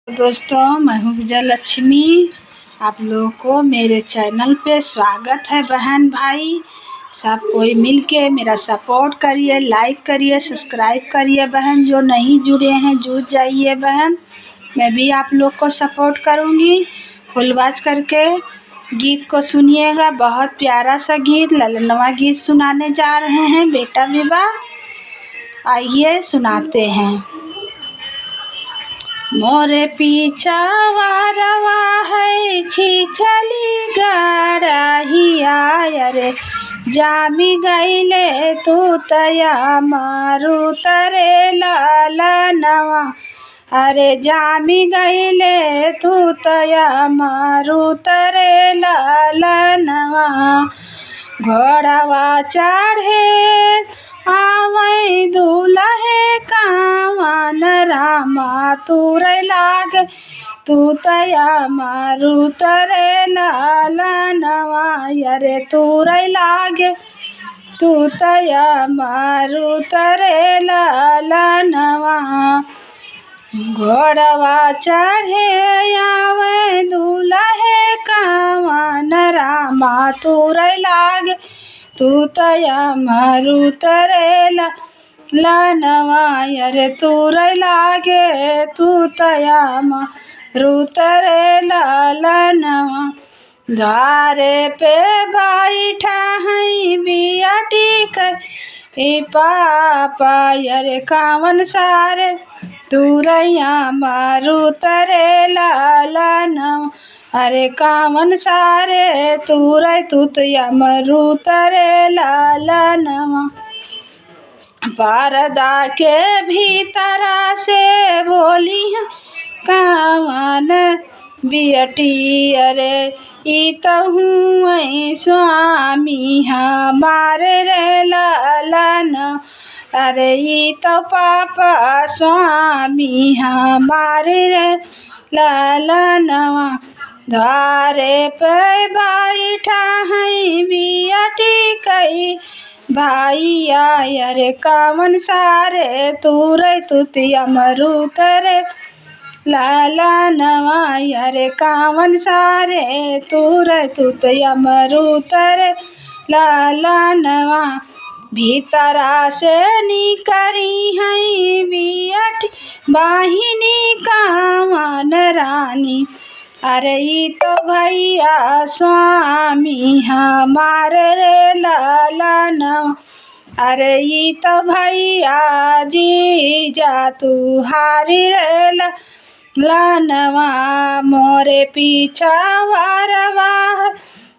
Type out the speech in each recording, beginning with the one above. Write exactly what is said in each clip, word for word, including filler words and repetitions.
दोस्तों, मैं हूँ विजय लक्ष्मी। आप लोगों को मेरे चैनल पे स्वागत है। बहन भाई, सब कोई मिलके मेरा सपोर्ट करिए, लाइक करिए, सब्सक्राइब करिए। बहन जो नहीं जुड़े हैं, जुड़ जाइए बहन, मैं भी आप लोग को सपोर्ट करूँगी। फुल वॉच करके गीत को सुनिएगा, बहुत प्यारा सा गीत, ललनवा गीत सुनाने जा रहे हैं बेटा विवाह। आइए सुनाते हैं। मोरे पीछा वारवा है छिछली गड़हिया, अरे जामी गईले तूतया मारुतरे ललनवा। अरे जामी गईले तूतया मारुतरे ललनवा। घोड़वा चढ़े आवै दुलहे कावन रामा तुरै लागे तूतया मारुतरे ललनवा। अरे तुरै लागे तूतया मारुतरे ललनवा। घोड़वा चढ़े आवै दुलहे कावन रामा तुरै लागे तूतया मारुतरे ललनवा। अरे तुरै लागे तूतया मारुतरे ललनवा। द्वारे पे बैठा है बियटी कई पापा, अरे कावन सारे तुरैया मारुतरे ललनवा। अरे कावन सारे तुरै तूतया मारुतरे ललनवा। परदा के भीतरा से बोली है कावन बियटी, अरे ई तो हुवै स्वामी हमारे रे ललन। अरे ई तो पापा स्वामी हमारे रे ललनवा। द्वारे पे बैठा है बियटी कई भैया, अरे कावन सारे तुरै तूतया मारुतरे ललनवा। अरे कावन सारे तुरै तूतया मारुतरे ललनवा। भीतरा से निकरी है बियटी बहिनी कावन रानी। अरे ई तो भैया स्वामी हमारे रे ललनवा। अरे ई तो भैया जीजा तुहारी रे ललनवा। मोरे पीछा वारवा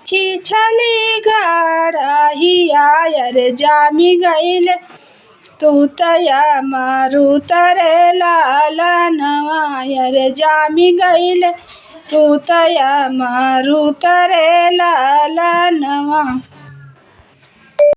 छिछली गड़हिया, अरे जामी गईले तूतया मारुतरे ललनवा। अरे जामी गईले तूतया मारुतरे ललनवा।